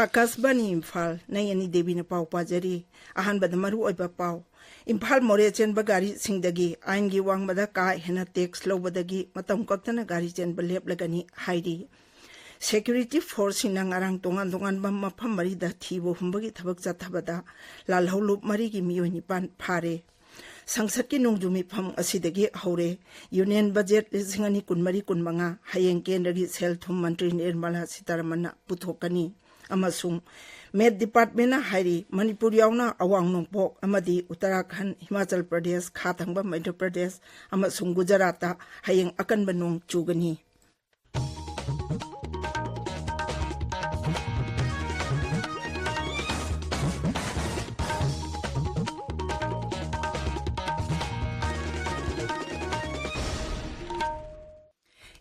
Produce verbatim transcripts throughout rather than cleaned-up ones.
ꯑꯥꯀꯥꯁꯕꯥꯅꯤ ꯏꯝꯐꯥꯜ, ꯅꯩ ꯑꯅꯤ ꯗꯦꯕꯤꯅ ꯄꯥꯎ ꯄꯥꯖꯔꯤ꯫ ꯑꯍꯥꯟꯕꯗ ꯃꯔꯨ ꯑꯣꯏꯕ ꯄꯥꯎ꯫ ꯏꯝꯐꯥꯜ ꯃꯣꯔꯦ ꯆꯦꯟꯕ ꯒꯥꯔꯤꯁꯤꯡꯗꯒꯤ ꯑꯥꯏꯟꯒꯤ ꯋꯥꯡꯃꯗ ꯀꯥ ꯍꯦꯟꯅ ꯇꯦꯛꯁ ꯂꯧꯕꯗꯒꯤ ꯃꯇꯝ ꯀꯛꯇꯅ ꯒꯥꯔꯤ ꯆꯦꯟꯕ ꯂꯦꯞꯂꯒꯅꯤ ꯍꯥꯏꯔꯤ꯫ ꯁꯦꯀ꯭ꯌꯨꯔꯤꯇꯤ ꯐꯣꯔꯁꯁꯤꯡꯅ ꯉꯔꯥꯡ ꯇꯣꯉꯥꯟ ꯇꯣꯉꯥꯟꯕ ꯃꯐꯝ ꯃꯔꯤꯗ ꯊꯤꯕ ꯍꯨꯝꯕꯒꯤ ꯊꯕꯛ ꯆꯠꯊꯕꯗ ꯂꯥꯜꯍꯧꯂꯨꯞ ꯃꯔꯤꯒꯤ ꯃꯤꯑꯣꯏ ꯅꯤꯄꯥꯟ ꯐꯥꯔꯦ꯫ ꯁꯪꯁꯠꯀꯤ ꯅꯣꯡꯖꯨ ꯃꯤꯐꯝ ꯑꯁꯤꯗꯒꯤ ꯍꯧꯔꯦ꯫ ꯌꯨꯅꯤꯌꯟ ꯕꯖꯦꯠ ꯂꯤꯁꯤꯡ ꯑꯅꯤ ꯀꯨꯟꯃꯔꯤ ꯀꯨꯟꯃꯉꯥ ꯍꯌꯦꯡ ꯀꯦꯟꯗ꯭ꯔꯒꯤ ꯁꯦꯜ ꯊꯨꯝ ꯃꯟꯇ꯭ꯔꯤ ꯅꯤꯔꯃꯂꯥ ꯁꯤꯇꯥꯔꯥꯃꯟꯅ ꯄꯨꯊꯣꯛꯀꯅꯤ꯫ ꯑꯃꯁꯨꯡ ꯃꯦꯠ ꯗꯤꯄꯥꯔꯠꯃꯦꯟꯅ ꯍꯥꯏꯔꯤ, ꯃꯅꯤꯄꯨꯔ ꯌꯥꯎꯅ ꯑꯋꯥꯡ ꯅꯣꯡꯄꯣꯛ ꯑꯃꯗꯤ ꯎꯠꯇꯔꯥꯈꯟꯗ, ꯍꯤꯃꯥꯆꯜ ꯄ꯭ꯔꯗꯦꯁ, ꯈꯥ ꯊꯪꯕ ꯃꯙ꯭ꯌ ꯄ꯭ꯔꯗꯦꯁ ꯑꯃꯁꯨꯡ ꯒꯨꯖꯔꯥꯠꯇ ꯍꯌꯦꯡ ꯑꯀꯟꯕ ꯅꯣꯡ ꯆꯨꯒꯅꯤ꯫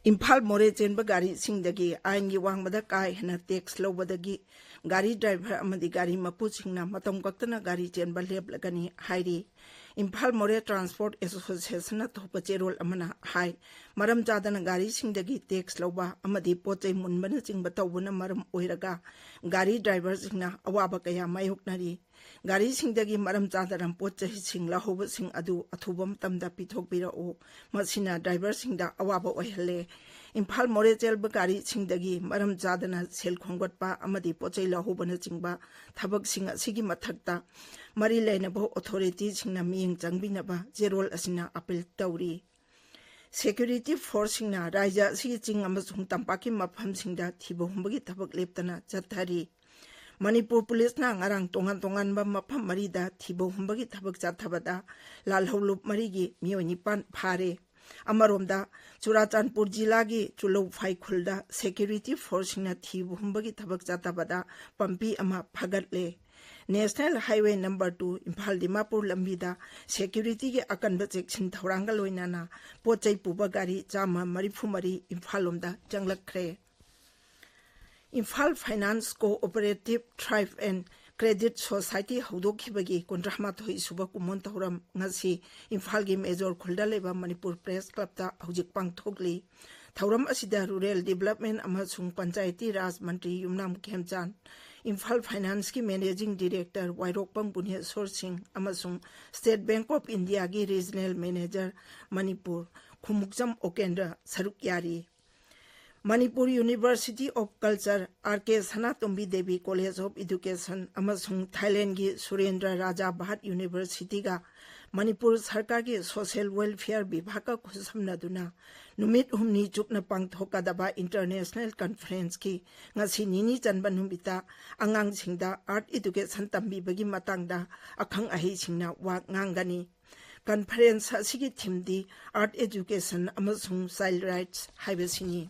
ꯏꯝꯐꯥꯜ ꯃꯣꯔꯦ ꯆꯦꯟꯕ ꯒꯥꯔꯤꯁꯤꯡꯗꯒꯤ ꯑꯥꯏꯟꯒꯤ ꯋꯥꯡꯃꯗ ꯀꯥ ꯍꯦꯟꯅ ꯇꯦꯛꯁ ꯂꯧꯕꯗꯒꯤ ꯒꯥꯔꯤ ꯗ꯭ꯔꯥꯏꯚꯔ ꯑꯃꯗꯤ ꯒꯥꯔꯤ ꯃꯄꯨꯁꯤꯡꯅ ꯃꯇꯝ ꯀꯛꯇꯅ ꯒꯥꯔꯤ ꯆꯦꯟꯕ ꯂꯦꯞꯂꯒꯅꯤ ꯍꯥꯏꯔꯤ꯫ ꯏꯝꯐꯥꯜ ꯃꯣꯔꯦ ꯇ꯭ꯔꯥꯟꯁꯄꯣꯔꯠ ꯑꯦꯁꯣꯁꯤꯌꯦꯁꯟꯅ ꯊꯣꯛꯄ ꯆꯦꯔꯣꯜ ꯑꯃꯅ ꯍꯥꯏ, ꯃꯔꯝ ꯆꯥꯗꯅ ꯒꯥꯔꯤꯁꯤꯡꯗꯒꯤ ꯇꯦꯛꯁ ꯂꯧꯕ ꯑꯃꯗꯤ ꯄꯣꯠ ꯆꯩ ꯃꯨꯟꯕꯅꯆꯤꯡꯕ ꯇꯧꯕꯅ ꯃꯔꯝ ꯑꯣꯏꯔꯒ ꯒꯥꯔꯤ ꯗ꯭ꯔꯥꯏꯚꯔꯁꯤꯡꯅ ꯑꯋꯥꯕ ꯀꯌꯥ ꯃꯥꯌꯣꯛꯅꯔꯤ꯫ ꯒꯥꯔꯤꯁꯤꯡꯗꯒꯤ ꯃꯔꯝ ꯆꯥꯗꯅ ꯄꯣꯠ ꯆꯩꯁꯤꯡ ꯂꯧꯍꯧꯕꯁꯤꯡ ꯑꯗꯨ ꯑꯊꯨꯕ ꯃꯇꯝꯗ ꯄꯤꯊꯣꯛꯄꯤꯔꯛꯎ꯫ ꯃꯁꯤꯅ ꯗ꯭ꯔꯥꯏꯚꯔꯁꯤꯡꯗ ꯑꯋꯥꯕ ꯑꯣꯏꯍꯜꯂꯦ꯫ ꯏꯝꯐꯥꯜ ꯃꯣꯔꯦ ꯆꯦꯟꯕ ꯒꯥꯔꯤꯁꯤꯡꯗꯒꯤ ꯃꯔꯝ ꯆꯥꯗꯅ ꯁꯦꯜ ꯈꯣꯝꯒꯠꯄ ꯑꯃꯗꯤ ꯄꯣꯠ ꯆꯩ ꯂꯧꯍꯧꯕꯅꯆꯤꯡꯕ ꯊꯕꯛꯁꯤꯡ ꯑꯁꯤꯒꯤ ꯃꯊꯛꯇ ꯃꯔꯤ ꯂꯩꯅꯕ ꯑꯣꯊꯣꯔꯤꯇꯤꯁꯤꯡꯅ ꯃꯤꯠꯌꯦꯡ ꯆꯪꯕꯤꯅꯕ ꯆꯦꯔꯣꯜ ꯑꯁꯤꯅ ꯑꯥꯄꯤꯜ ꯇꯧꯔꯤ꯫ ꯁꯦꯀ꯭ꯌꯨꯔꯤꯇꯤ ꯐꯣꯔꯁꯁꯤꯡꯅ ꯔꯥꯖ꯭ꯌ ꯑꯁꯤꯒꯤ ꯆꯤꯡ ꯑꯃꯁꯨꯡ ꯇꯝꯄꯥꯛꯀꯤ ꯃꯐꯝꯁꯤꯡꯗ ꯊꯤꯕ ꯍꯨꯝꯕꯒꯤ ꯊꯕꯛ ꯂꯦꯞꯇꯅ ꯆꯠꯊꯔꯤ꯫ ꯃꯅꯤꯄꯨꯔ ꯄꯨꯂꯤꯁꯅ ꯉꯔꯥꯡ ꯇꯣꯉꯥꯟ ꯇꯣꯉꯥꯟꯕ ꯃꯐꯝ ꯃꯔꯤꯗ ꯊꯤꯕ ꯍꯨꯝꯕꯒꯤ ꯊꯕꯛ ꯆꯠꯊꯕꯗ ꯂꯥꯜꯍꯧꯂꯨꯞ ꯃꯔꯤꯒꯤ ꯃꯤꯑꯣꯏ ꯅꯤꯄꯥꯟ ꯐꯥꯔꯦ꯫ ꯑꯃꯔꯣꯝꯗ, ꯆꯨꯔꯥꯆꯥꯟꯄꯨꯔ ꯖꯤꯂꯥꯒꯤ ꯆꯨꯂꯧꯐꯥꯏ ꯈꯨꯜꯗ ꯁꯦꯀ꯭ꯌꯨꯔꯤꯇꯤ ꯐꯣꯔꯁꯁꯤꯡꯅ ꯊꯤꯕ ꯍꯨꯝꯕꯒꯤ ꯊꯕꯛ ꯆꯠꯊꯕꯗ ꯄꯥꯝꯕꯤ ꯑꯃ ꯐꯒꯠꯂꯦ꯫ National highway number two Imphal Dimapur ꯂꯝꯕꯤꯗ ꯁꯦꯀ꯭ꯌꯨꯔꯤꯇꯤꯒꯤ ꯑꯀꯟꯕ ꯆꯦꯛꯁꯤꯟ ꯊꯧꯔꯥꯡꯒ ꯂꯣꯏꯅꯅ ꯄꯣꯠ ꯆꯩ ꯄꯨꯕ ꯒꯥꯔꯤ ꯆꯥꯝꯃ ꯃꯔꯤꯐꯨ ꯃꯔꯤ ꯏꯝꯐꯥꯜ ꯂꯣꯝꯗ ꯆꯪꯂꯛꯈ꯭ꯔꯦ꯫ Imphal finance cooperative thrift and credit society ꯍꯧꯗꯣꯛꯈꯤꯕꯒꯤ ꯀꯨꯟꯊ꯭ꯔꯥ ꯃꯥꯊꯣꯏ ꯁꯨꯕ ꯀꯨꯝꯑꯣꯟ ꯊꯧꯔꯝ ꯉꯁꯤ ꯏꯝꯐꯥꯜꯒꯤ ꯃꯦꯖꯣꯔ ꯈꯨꯜꯗ ꯂꯩꯕ ꯃꯅꯤꯄꯨꯔ ꯄ꯭ꯔꯦꯁ ꯀ꯭ꯂꯕꯇ ꯍꯧꯖꯤꯛ ꯄꯥꯡꯊꯣꯛꯂꯤ꯫ ꯊꯧꯔꯝ ꯑꯁꯤꯗ Rural Development ꯑꯃꯁꯨꯡ Panchayati Raj ꯃꯟꯇ꯭ꯔꯤ ꯌꯨꯝꯅꯥꯝ ꯈꯦꯝꯆꯥꯟ, ꯏꯝꯐꯥꯜ Finance ꯀꯤ Managing Director ꯋꯥꯏꯔꯣꯛꯄꯝ ꯒꯨꯅꯦꯁꯣꯔ ꯁꯤꯡ ꯑꯃꯁꯨꯡ State Bank of India ꯒꯤ Regional Manager ꯃꯅꯤꯄꯨꯔ ꯈꯨꯃꯨꯛꯆꯝ ꯑꯣꯀꯦꯟꯗ꯭ꯔ ꯁꯔꯨꯛ ꯌꯥꯔꯤ꯫ Manipur University of Culture, R K Sanatombi Devi College of Education ꯑꯃꯁꯨꯡ ꯊꯥꯏꯂꯦꯟꯒꯤ ꯁꯨꯔꯦꯟꯗ꯭ꯔ ꯔꯥꯖꯥ ꯚꯥꯠ University ꯒ ꯃꯅꯤꯄꯨꯔ ꯁꯔꯀꯥꯔꯒꯤ Social Welfare ꯕꯤꯚꯥꯒꯀ ꯈꯨꯠꯁꯝꯅꯗꯨꯅ ꯅꯨꯃꯤꯠ ꯍꯨꯝꯅꯤ ꯆꯨꯞꯅ ꯄꯥꯡꯊꯣꯛꯀꯗꯕ International Conference ꯀꯤ ꯉꯁꯤ ꯅꯤꯅꯤ ꯆꯟꯕ ꯅꯨꯃꯤꯠꯇ ꯑꯉꯥꯡꯁꯤꯡꯗ Art Education ꯇꯝꯕꯤꯕꯒꯤ ꯃꯇꯥꯡꯗ ꯑꯈꯪ ꯑꯍꯩꯁꯤꯡꯅ ꯋꯥ ꯉꯥꯡꯒꯅꯤ꯫ Conference ꯑꯁꯤꯒꯤ theme ꯗꯤ Art Education ꯑꯃꯁꯨꯡ Child Rights ꯍꯥꯏꯕꯁꯤꯅꯤ꯫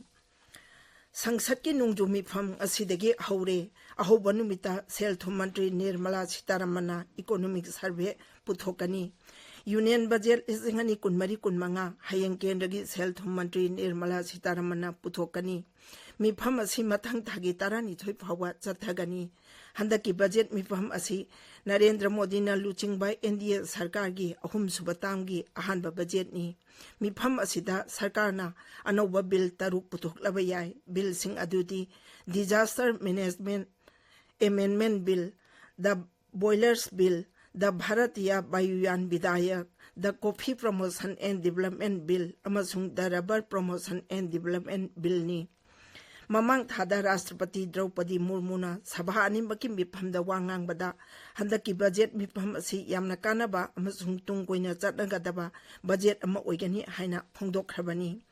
ꯁꯪꯁꯠꯀꯤ ꯅꯣꯡꯖꯨ ꯃꯤꯐꯝ ꯑꯁꯤꯗꯒꯤ ꯍꯧꯔꯦ꯫ ꯑꯍꯧꯕ ꯅꯨꯃꯤꯠꯇ ꯁꯦꯜ ꯊꯨꯝ ꯃꯟꯇ꯭ꯔꯤ Nirmala ꯁꯤꯇꯥꯔꯥꯃꯟꯅ Economic Survey ꯄꯨꯊꯣꯛꯀꯅꯤ꯫ Union Budget ꯂꯤꯁꯤꯡ ꯑꯅꯤ ꯀꯨꯟꯃꯔꯤ ꯀꯨꯟꯃꯉꯥ ꯍꯌꯦꯡ ꯀꯦꯟꯗ꯭ꯔꯒꯤ ꯁꯦꯜ ꯊꯨꯝ ꯃꯟꯇ꯭ꯔꯤ ꯅꯤꯔꯃꯂꯥ ꯁꯤꯇꯥꯔꯥꯃꯟꯅ ꯄꯨꯊꯣꯛꯀꯅꯤ꯫ ꯃꯤꯐꯝ ꯑꯁꯤ ꯃꯊꯪ ꯊꯥꯒꯤ ꯇꯔꯥꯅꯤꯊꯣꯏ ꯐꯥꯎꯕ ꯆꯠꯊꯒꯅꯤ꯫ ꯍꯟꯗꯛꯀꯤ budget ꯃꯤꯐꯝ ꯑꯁꯤ ꯅꯔꯦꯟꯗ꯭ꯔ ꯃꯣꯗꯤꯅ ꯂꯨꯆꯤꯡꯕ N D A ꯁꯔꯀꯥꯔꯒꯤ ꯑꯍꯨꯝꯁꯨꯕ term ꯒꯤ ꯑꯍꯥꯟꯕ budget ꯅꯤ꯫ ꯃꯤꯐꯝ ꯑꯁꯤꯗ ꯁꯔꯀꯥꯔꯅ ꯑꯅꯧꯕ bill ꯇꯔꯨꯛ ꯄꯨꯊꯣꯛꯂꯕ ꯌꯥꯏ꯫ Bill ꯁꯤꯡ ꯑꯗꯨꯗꯤ Disaster Management Amendment Bill, the Boilers Bill, the Bharatiya Vayuyan Vidayak, the Coffee Promotion and Development Bill ꯑꯃꯁꯨꯡ the Rubber Promotion and Development Bill ꯅꯤ꯫ ꯃꯃꯥꯡ ꯊꯥꯗ ꯔꯥꯁꯇ꯭ꯔꯄꯇꯤ ꯗ꯭ꯔꯧꯄꯗꯤ ꯃꯨꯔꯃꯨꯅ ꯁꯚꯥ ꯑꯅꯤꯃꯛꯀꯤ ꯃꯤꯐꯝꯗ ꯋꯥ ꯉꯥꯡꯕꯗ ꯍꯟꯗꯛꯀꯤ budget ꯃꯤꯐꯝ ꯑꯁꯤ ꯌꯥꯝꯅ ꯀꯥꯟꯅꯕ ꯑꯃꯁꯨꯡ ꯇꯨꯡ ꯀꯣꯏꯅ ꯆꯠꯅꯒꯗꯕ budget ꯑꯃ ꯑꯣꯏꯒꯅꯤ ꯍꯥꯏꯅ ꯐꯣꯡꯗꯣꯛꯈ꯭ꯔꯕꯅꯤ꯫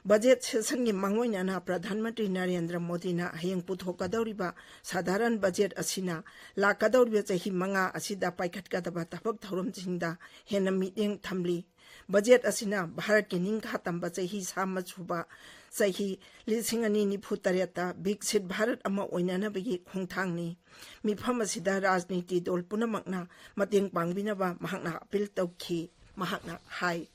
Budget session ꯒꯤ ꯃꯥꯡꯑꯣꯏꯅꯅ ꯄ꯭ꯔꯙꯥꯟ ꯃꯟꯇ꯭ꯔꯤ ꯅꯔꯦꯟꯗ꯭ꯔ ꯃꯣꯗꯤꯅ ꯍꯌꯦꯡ ꯄꯨꯊꯣꯛꯀꯗꯧꯔꯤꯕ ꯁꯥꯙꯥꯔꯟ budget ꯑꯁꯤꯅ ꯂꯥꯛꯀꯗꯧꯔꯤꯕ ꯆꯍꯤ ꯃꯉꯥ ꯑꯁꯤꯗ ꯄꯥꯏꯈꯠꯀꯗꯕ ꯊꯕꯛ ꯊꯧꯔꯝꯁꯤꯡꯗ ꯍꯦꯟꯅ ꯃꯤꯠꯌꯦꯡ ꯊꯝꯂꯤ꯫ Budget ꯑꯁꯤꯅ ꯚꯥꯔꯠꯀꯤ ꯅꯤꯡꯈꯥ ꯇꯝꯕ ꯆꯍꯤ ꯆꯥꯝꯃ ꯁꯨꯕ ꯆꯍꯤ ꯂꯤꯁꯤꯡ ꯑꯅꯤ ꯅꯤꯐꯨ ꯇꯔꯦꯠꯇ ꯕꯤꯛꯁꯤꯠ ꯚꯥꯔꯠ ꯑꯃ ꯑꯣꯏꯅꯅꯕꯒꯤ ꯈꯣꯡꯊꯥꯡꯅꯤ꯫ ꯃꯤꯐꯝ ꯑꯁꯤꯗ ꯔꯥꯖꯅꯤꯇꯤ ꯗꯣꯜ ꯄꯨꯝꯅꯃꯛꯅ ꯃꯇꯦꯡ ꯄꯥꯡꯕꯤꯅꯕ ꯃꯍꯥꯛꯅ appeal ꯇꯧꯈꯤ꯫ ꯃꯍꯥꯛꯅ ꯍꯥꯏ,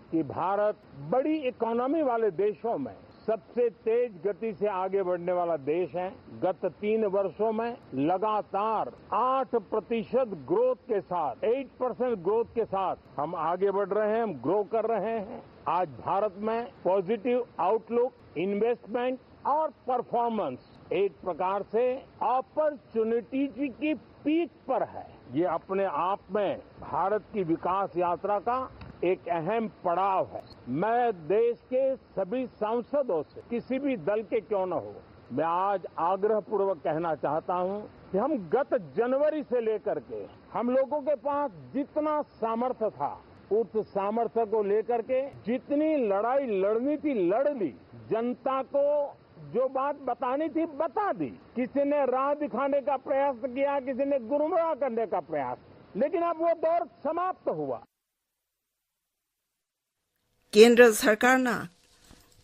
कि भारत बड़ी इकोनॉमी वाले देशों में सबसे तेज गति से आगे बढ़ने वाला देश है। गत तीन वर्षों में लगातार आठ प्रतिशत ग्रोथ के साथ, एट परसेंट ग्रोथ के साथ हम आगे बढ़ रहे हैं, हम ग्रो कर रहे हैं। आज भारत में पॉजिटिव आउटलुक, इन्वेस्टमेंट और परफॉर्मेंस एक प्रकार से अपॉर्चुनिटी की पीक पर है। ये अपने आप में भारत की विकास यात्रा का एक अहम पड़ाव है। मैं देश के सभी सांसदों से, किसी भी दल के क्यों न हो, मैं आज आग्रहपूर्वक कहना चाहता हूं कि हम गत जनवरी से लेकर के हम लोगों के पास जितना सामर्थ्य था, उस सामर्थ्य को लेकर के जितनी लड़ाई लड़नी थी, लड़ ली। जनता को जो बात बतानी थी, बता दी। किसी ने राह दिखाने का प्रयास किया, किसी ने गुमराह करने का प्रयास, लेकिन अब वो दौर समाप्त हुआ। ꯀꯦꯟꯗ꯭ꯔ ꯁꯔꯀꯥꯔꯅ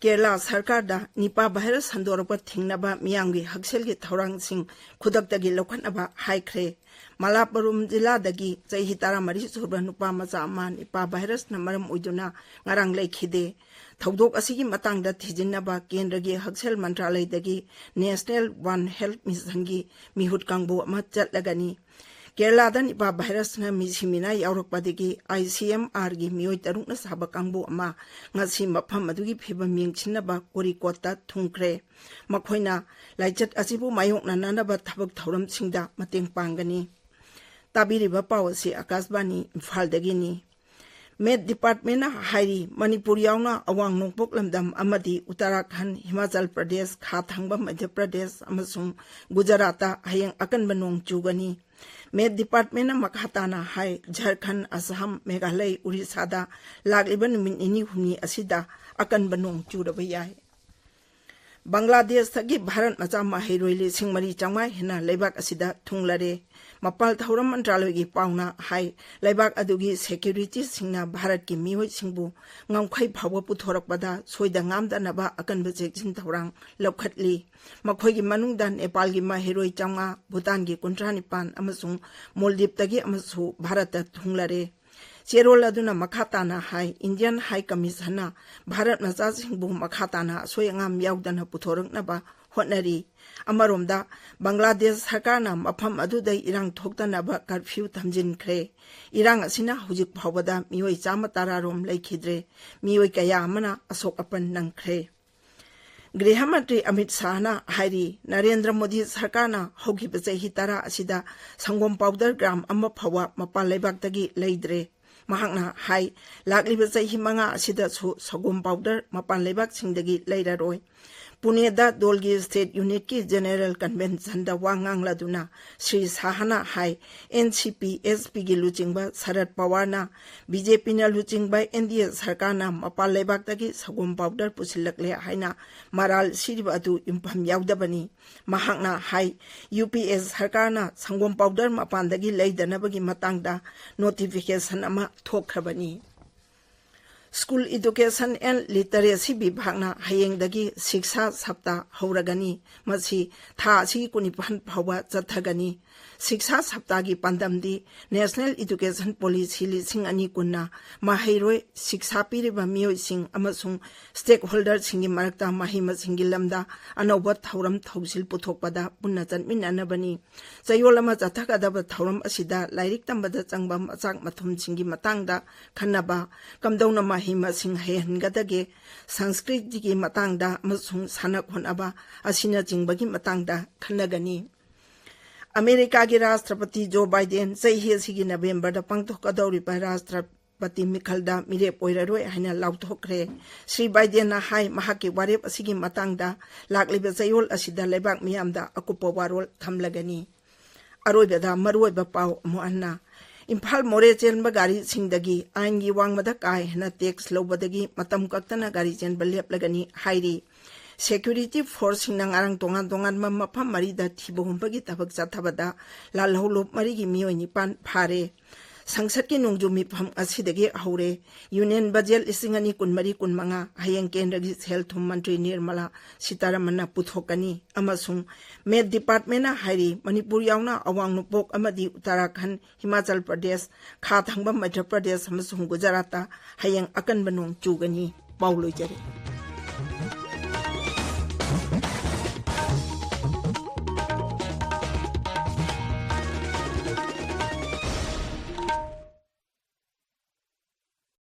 ꯀꯦꯔꯂꯥ ꯁꯔꯀꯥꯔꯗ ꯅꯤꯄꯥ ꯚꯥꯏꯔꯁ ꯁꯟꯗꯣꯔꯛꯄ ꯊꯤꯡꯅꯕ ꯃꯤꯌꯥꯝꯒꯤ ꯍꯛꯁꯦꯜꯒꯤ ꯊꯧꯔꯥꯡꯁꯤꯡ ꯈꯨꯗꯛꯇꯒꯤ ꯂꯧꯈꯠꯅꯕ ꯍꯥꯏꯈ꯭ꯔꯦ꯫ ꯃꯂꯥꯄꯨꯔꯝ ꯖꯤꯂꯥꯗꯒꯤ ꯆꯍꯤ ꯇꯔꯥꯃꯔꯤ ꯁꯨꯔꯕ ꯅꯨꯄꯥ ꯃꯆꯥ ꯑꯃ ꯅꯤꯄꯥ ꯚꯥꯏꯔꯁꯅ ꯃꯔꯝ ꯑꯣꯏꯗꯨꯅ ꯉꯔꯥꯡ ꯂꯩꯈꯤꯗꯦ꯫ ꯊꯧꯗꯣꯛ ꯑꯁꯤꯒꯤ ꯃꯇꯥꯡꯗ ꯊꯤꯖꯤꯟꯅꯕ ꯀꯦꯟꯗ꯭ꯔꯒꯤ ꯍꯛꯁꯦꯜ ꯃꯟꯇ꯭ꯔꯥꯂꯌꯗꯒꯤ ꯅꯦꯁꯅꯦꯜ ꯋꯥꯟ ꯍꯦꯜꯊ ꯃꯤꯁꯟꯒꯤ ꯃꯤꯍꯨꯠ ꯀꯥꯡꯕꯨ ꯑꯃ ꯆꯠꯂꯒꯅꯤ꯫ ꯀꯦꯔꯂꯥꯗ ꯅꯤꯄꯥ ꯚꯥꯏꯔꯁꯅ ꯃꯤꯁꯤ ꯃꯤꯅꯥ ꯌꯥꯎꯔꯛꯄꯗꯒꯤ ꯑꯥꯏ ꯁꯤ ꯑꯦꯝ ꯑꯥꯔꯒꯤ ꯃꯤꯑꯣꯏ ꯇꯔꯨꯛꯅ ꯁꯥꯕ ꯀꯥꯡꯕꯨ ꯑꯃ ꯉꯁꯤ ꯃꯐꯝ ꯑꯗꯨꯒꯤ ꯐꯤꯕꯝ ꯌꯦꯡꯁꯤꯟꯅꯕ ꯀꯣꯔꯤꯀꯣꯠꯇ ꯊꯨꯡꯈ꯭ꯔꯦ꯫ ꯃꯈꯣꯏꯅ ꯂꯥꯏꯆꯠ ꯑꯁꯤꯕꯨ ꯃꯥꯌꯣꯛꯅꯅꯅꯕ ꯊꯕꯛ ꯊꯧꯔꯝꯁꯤꯡꯗ ꯃꯇꯦꯡ ꯄꯥꯡꯒꯅꯤ꯫ ꯇꯥꯕꯤꯔꯤꯕ ꯄꯥꯎ ꯑꯁꯤ ꯑꯥꯀꯥꯁꯕꯥꯅꯤ ꯏꯝꯐꯥꯜꯗꯒꯤꯅꯤ꯫ ꯃꯦꯠ ꯗꯤꯄꯥꯔꯠꯃꯦꯟꯅ ꯍꯥꯏꯔꯤ, ꯃꯅꯤꯄꯨꯔ ꯌꯥꯎꯅ ꯑꯋꯥꯡ ꯅꯣꯡꯄꯣꯛ ꯂꯝꯗꯝ ꯑꯃꯗꯤ ꯎꯠꯇꯔꯥꯈꯟꯗ, ꯍꯤꯃꯥꯆꯜ ꯄ꯭ꯔꯗꯦꯁ, ꯈꯥ ꯊꯪꯕ ꯃꯙ꯭ꯌ ꯄ꯭ꯔꯗꯦꯁ ꯑꯃꯁꯨꯡ ꯒꯨꯖꯔꯥꯠꯇ ꯍꯌꯦꯡ ꯑꯀꯟꯕ ꯅꯣꯡ ꯆꯨꯒꯅꯤ꯫ ꯃꯦꯠ ꯗꯤꯄꯥꯔꯠꯃꯦꯟꯅ ꯃꯈꯥ ꯇꯥꯅ ꯍꯥꯏ, ꯖꯔꯈꯟꯗ, ꯑꯁꯥꯝ, ꯃꯦꯘꯥꯂꯌ, ꯎꯔꯤꯁꯥꯗ ꯂꯥꯛꯂꯤꯕ ꯅꯨꯃꯤꯠ ꯅꯤꯅꯤ ꯍꯨꯝꯅꯤ ꯑꯁꯤꯗ ꯑꯀꯟꯕ ꯅꯣꯡ ꯆꯨꯔꯕ ꯌꯥꯏ꯫ ꯕꯪꯒ꯭ꯂꯥꯗꯦꯁꯇꯒꯤ ꯚꯥꯔꯠ ꯃꯆꯥ ꯃꯍꯩꯔꯣꯏ ꯂꯤꯁꯤꯡ ꯃꯔꯤ ꯆꯥꯝꯃꯉꯥ ꯍꯦꯟꯅ ꯂꯩꯕꯥꯛ ꯑꯁꯤꯗ ꯊꯨꯡꯂꯔꯦ꯫ ꯃꯄꯥꯜ ꯊꯧꯔꯝ ꯃꯟꯇ꯭ꯔꯥꯂꯌꯒꯤ ꯄꯥꯎꯅ ꯍꯥꯏ, ꯂꯩꯕꯥꯛ ꯑꯗꯨꯒꯤ ꯁꯦꯀ꯭ꯌꯨꯔꯤꯇꯤꯁꯤꯡꯅ ꯚꯥꯔꯠꯀꯤ ꯃꯤꯑꯣꯏꯁꯤꯡꯕꯨ ꯉꯝꯈꯩ ꯐꯥꯎꯕ ꯄꯨꯊꯣꯔꯛꯄꯗ ꯁꯣꯏꯗ ꯉꯥꯝꯗꯅꯕ ꯑꯀꯟꯕ ꯆꯦꯛꯁꯤꯟ ꯊꯧꯔꯥꯡ ꯂꯧꯈꯠꯂꯤ꯫ ꯃꯈꯣꯏꯒꯤ ꯃꯅꯨꯡꯗ ꯅꯦꯄꯥꯜꯒꯤ ꯃꯍꯩꯔꯣꯏ ꯆꯥꯝꯃꯉꯥ, ꯚꯨꯇꯥꯟꯒꯤ ꯀꯨꯟꯊ꯭ꯔꯥ ꯅꯤꯄꯥꯟ ꯑꯃꯁꯨꯡ ꯃꯣꯜꯗꯤꯞꯇꯒꯤ ꯑꯃꯁꯨ ꯚꯥꯔꯠꯇ ꯊꯨꯡꯂꯔꯦ꯫ ꯆꯦꯔꯣꯜ ꯑꯗꯨꯅ ꯃꯈꯥ ꯇꯥꯅ ꯍꯥꯏ, ꯏꯟꯗꯤꯌꯟ ꯍꯥꯏ ꯀꯃꯤꯁꯟꯅ ꯚꯥꯔꯠ ꯃꯆꯥꯁꯤꯡꯕꯨ ꯃꯈꯥ ꯇꯥꯅ ꯑꯁꯣꯏ ꯑꯉꯥꯝ ꯌꯥꯎꯗꯅ ꯄꯨꯊꯣꯔꯛꯅꯕ ꯍꯣꯠꯅꯔꯤ꯫ ꯑꯃꯔꯣꯝꯗ, ꯕꯪꯒ꯭ꯂꯥꯗꯦꯁ ꯁꯔꯀꯥꯔꯅ ꯃꯐꯝ ꯑꯗꯨꯗ ꯏꯔꯥꯡ ꯊꯣꯛꯇꯅꯕ ꯀꯔꯐ꯭ꯌꯨ ꯊꯝꯖꯤꯟꯈ꯭ꯔꯦ꯫ ꯏꯔꯥꯡ ꯑꯁꯤꯅ ꯍꯧꯖꯤꯛ ꯐꯥꯎꯕꯗ ꯃꯤꯑꯣꯏ ꯆꯥꯝꯃ ꯇꯔꯥ ꯔꯣꯝ ꯂꯩꯈꯤꯗ꯭ꯔꯦ꯫ ꯃꯤꯑꯣꯏ ꯀꯌꯥ ꯑꯃꯅ ꯑꯁꯣꯛ ꯑꯄꯟ ꯅꯪꯈ꯭ꯔꯦ꯫ ꯒ꯭ꯔꯤꯍ ꯃꯟꯇ꯭ꯔꯤ ꯑꯃꯤꯠ ꯁꯥꯍꯅ ꯍꯥꯏꯔꯤ, ꯅꯔꯦꯟꯗ꯭ꯔ ꯃꯣꯗꯤ ꯁꯔꯀꯥꯔꯅ ꯍꯧꯈꯤꯕ ꯆꯍꯤ ꯇꯔꯥ ꯑꯁꯤꯗ ꯁꯪꯒꯣꯝ ꯄꯥꯎꯗꯔ ꯒ꯭ꯔꯥꯝ ꯑꯃ ꯐꯥꯎꯕ ꯃꯄꯥꯟ ꯂꯩꯕꯥꯛꯇꯒꯤ ꯂꯩꯗ꯭ꯔꯦ꯫ ꯃꯍꯥꯛꯅ ꯍꯥꯏ, ꯂꯥꯛꯂꯤꯕ ꯆꯍꯤ ꯃꯉꯥ ꯑꯁꯤꯗꯁꯨ ꯁꯪꯒꯣꯝ ꯄꯥꯎꯗꯔ ꯃꯄꯥꯟ ꯂꯩꯕꯥꯛꯁꯤꯡꯗꯒꯤ ꯂꯩꯔꯔꯣꯏ꯫ ꯄꯨꯅꯦꯗ ꯗꯣꯜꯒꯤ ꯁ꯭ꯇꯦꯠ ꯌꯨꯅꯤꯠꯀꯤ ꯖꯦꯅꯦꯔꯦꯜ ꯀꯟꯚꯦꯟꯁꯟꯗ ꯋꯥ ꯉꯥꯡꯂꯗꯨꯅ ꯁ꯭ꯔꯤ ꯁꯥꯍꯅ ꯍꯥꯏ, ꯑꯦꯟ ꯁꯤ ꯄꯤ, ꯑꯦꯁ ꯄꯤꯒꯤ ꯂꯨꯆꯤꯡꯕ ꯁꯔꯠ ꯄꯋꯥꯔꯅ ꯕꯤ ꯖꯦ ꯄꯤꯅ ꯂꯨꯆꯤꯡꯕ ꯑꯦꯟ ꯗꯤ ꯑꯦ ꯁꯔꯀꯥꯔꯅ ꯃꯄꯥꯟ ꯂꯩꯕꯥꯛꯇꯒꯤ ꯁꯪꯒꯣꯝ ꯄꯥꯎꯗꯔ ꯄꯨꯁꯤꯜꯂꯛꯂꯦ ꯍꯥꯏꯅ ꯃꯔꯥꯜ ꯁꯤꯔꯤꯕ ꯑꯗꯨ ꯌꯨꯝꯐꯝ ꯌꯥꯎꯗꯕꯅꯤ꯫ ꯃꯍꯥꯛꯅ ꯍꯥꯏ, ꯌꯨ ꯄꯤ ꯑꯦ ꯁꯔꯀꯥꯔꯅ ꯁꯪꯒꯣꯝ ꯄꯥꯎꯗꯔ ꯃꯄꯥꯟꯗꯒꯤ ꯂꯩꯗꯅꯕꯒꯤ ꯃꯇꯥꯡꯗ ꯅꯣꯇꯤꯐꯤꯀꯦꯁꯟ ꯑꯃ ꯊꯣꯛꯈ꯭ꯔꯕꯅꯤ꯫ ꯁ꯭ꯀꯨꯜ ꯏꯗꯨꯀꯦꯁꯟ ꯑꯦꯟ ꯂꯤꯇꯔꯦꯁꯤ ꯕꯤꯚꯥꯒꯅ ꯍꯌꯦꯡꯗꯒꯤ ꯁꯤꯛꯁꯥ ꯁꯞꯇꯥ ꯍꯧꯔꯒꯅꯤ꯫ ꯃꯁꯤ ꯊꯥ ꯑꯁꯤꯒꯤ ꯀꯨꯟꯅꯤꯄꯥꯟ ꯐꯥꯎꯕ ꯆꯠꯊꯒꯅꯤ꯫ ꯁꯤꯛꯁꯥ ꯁꯞꯇꯥꯒꯤ ꯄꯥꯟꯗꯝꯗꯤ ꯅꯦꯁꯅꯦꯜ ꯏꯗꯨꯀꯦꯁꯟ ꯄꯣꯂꯤꯁꯤ ꯂꯤꯁꯤꯡ ꯑꯅꯤ ꯀꯨꯟꯅ ꯃꯍꯩꯔꯣꯏ, ꯁꯤꯛꯁꯥ ꯄꯤꯔꯤꯕ ꯃꯤꯑꯣꯏꯁꯤꯡ ꯑꯃꯁꯨꯡ ꯁ꯭ꯇꯦꯛ ꯍꯣꯜꯗꯔꯁꯤꯡꯒꯤ ꯃꯔꯛꯇ ꯃꯍꯩ ꯃꯁꯤꯡꯒꯤ ꯂꯝꯗ ꯑꯅꯧꯕ ꯊꯧꯔꯝ ꯊꯧꯁꯤꯜ ꯄꯨꯊꯣꯛꯄꯗ ꯄꯨꯟꯅ ꯆꯠꯃꯤꯟꯅꯅꯕꯅꯤ꯫ ꯆꯌꯣꯜ ꯑꯃ ꯆꯠꯊꯒꯗꯕ ꯊꯧꯔꯝ ꯑꯁꯤꯗ ꯂꯥꯏꯔꯤꯛ ꯇꯝꯕꯗ ꯆꯪꯕ ꯃꯆꯥꯛ ꯃꯊꯨꯝꯁꯤꯡꯒꯤ ꯃꯇꯥꯡꯗ ꯈꯟꯅꯕ, ꯀꯝꯗꯧꯅ ꯃꯍꯩ ꯃꯁꯤꯡ ꯍꯩꯍꯟꯒꯗꯒꯦ, ꯁꯪꯁꯀ꯭ꯔꯤꯇꯤꯒꯤ ꯃꯇꯥꯡꯗ ꯑꯃꯁꯨꯡ ꯁꯥꯟꯅ ꯈꯣꯠꯅꯕ ꯑꯁꯤꯅꯆꯤꯡꯕꯒꯤ ꯃꯇꯥꯡꯗ ꯈꯟꯅꯒꯅꯤ꯫ ꯑꯃꯦꯔꯤꯀꯥꯒꯤ ꯔꯥꯁꯇ꯭ꯔꯄꯇꯤ ꯖꯣ ꯕꯥꯏꯗꯦꯟ ꯆꯍꯤ ꯑꯁꯤꯒꯤ ꯅꯕꯦꯝꯕꯔꯗ ꯄꯥꯡꯊꯣꯛꯀꯗꯧꯔꯤꯕ ꯔꯥꯁꯇ꯭ꯔꯄꯇꯤ ꯃꯤꯈꯜꯗ ꯃꯤꯔꯦꯞ ꯑꯣꯏꯔꯔꯣꯏ ꯍꯥꯏꯅ ꯂꯥꯎꯊꯣꯛꯈ꯭ꯔꯦ꯫ ꯁ꯭ꯔꯤ ꯕꯥꯏꯗꯦꯟꯅ ꯍꯥꯏ, ꯃꯍꯥꯛꯀꯤ ꯋꯥꯔꯦꯞ ꯑꯁꯤꯒꯤ ꯃꯇꯥꯡꯗ ꯂꯥꯛꯂꯤꯕ ꯆꯌꯣꯜ ꯑꯁꯤꯗ ꯂꯩꯕꯥꯛ ꯃꯤꯌꯥꯝꯗ ꯑꯀꯨꯞꯄ ꯋꯥꯔꯣꯜ ꯊꯝꯂꯒꯅꯤ꯫ ꯑꯔꯣꯏꯕꯗ ꯃꯔꯨꯑꯣꯏꯕ ꯄꯥꯎ ꯑꯃꯨꯛ ꯍꯟꯅ꯫ ꯏꯝꯐꯥꯜ ꯃꯣꯔꯦ ꯆꯦꯟꯕ ꯒꯥꯔꯤꯁꯤꯡꯗꯒꯤ ꯑꯥꯏꯟꯒꯤ ꯋꯥꯡꯃꯗ ꯀꯥ ꯍꯦꯟꯅ ꯇꯦꯛꯁ ꯂꯧꯕꯗꯒꯤ ꯃꯇꯝ ꯀꯛꯇꯅ ꯒꯥꯔꯤ ꯆꯦꯟꯕ ꯂꯦꯞꯂꯒꯅꯤ ꯍꯥꯏꯔꯤ꯫ ꯁꯦꯀ꯭ꯌꯨꯔꯤꯇꯤ ꯐꯣꯔꯁꯁꯤꯡꯅ ꯉꯔꯥꯡ ꯇꯣꯉꯥꯟ ꯇꯣꯉꯥꯟꯕ ꯃꯐꯝ ꯃꯔꯤꯗ ꯊꯤꯕ ꯍꯨꯝꯕꯒꯤ ꯊꯕꯛ ꯆꯠꯊꯕꯗ ꯂꯥꯜꯍꯧꯂꯨꯞ ꯃꯔꯤꯒꯤ ꯃꯤꯑꯣꯏ ꯅꯤꯄꯥꯟ ꯐꯥꯔꯦ꯫ ꯁꯪꯁꯠꯀꯤ ꯅꯣꯡꯖꯨ ꯃꯤꯐꯝ ꯑꯁꯤꯗꯒꯤ ꯍꯧꯔꯦ꯫ ꯌꯨꯅꯤꯌꯟ ꯕꯖꯦꯠ ꯂꯤꯁꯤꯡ ꯑꯅꯤ ꯀꯨꯟꯃꯔꯤ ꯀꯨꯟꯃꯉꯥ ꯍꯌꯦꯡ ꯀꯦꯟꯗ꯭ꯔꯒꯤ ꯁꯦꯜ ꯊꯨꯝ ꯃꯟꯇ꯭ꯔꯤ ꯅꯤꯔꯃꯂꯥ ꯁꯤꯇꯥꯔꯥꯃꯟꯅ ꯄꯨꯊꯣꯛꯀꯅꯤ ꯑꯃꯁꯨꯡ ꯃꯦꯠ ꯗꯤꯄꯥꯔꯠꯃꯦꯟꯅ ꯍꯥꯏꯔꯤ, ꯃꯅꯤꯄꯨꯔ ꯌꯥꯎꯅ ꯑꯋꯥꯡ ꯅꯣꯡꯄꯣꯛ ꯑꯃꯗꯤ ꯎꯠꯇꯔꯥꯈꯟ, ꯍꯤꯃꯥꯆꯜ ꯄ꯭ꯔꯗꯦꯁ, ꯈꯥ ꯊꯪꯕ ꯃꯙ꯭ꯌ ꯄ꯭ꯔꯗꯦꯁ ꯑꯃꯁꯨꯡ ꯒꯨꯖꯔꯥꯠꯇ ꯍꯌꯦꯡ ꯑꯀꯟꯕ ꯅꯣꯡ ꯆꯨꯒꯅꯤ꯫ ꯄꯥꯎ ꯂꯣꯏꯖꯔꯦ꯫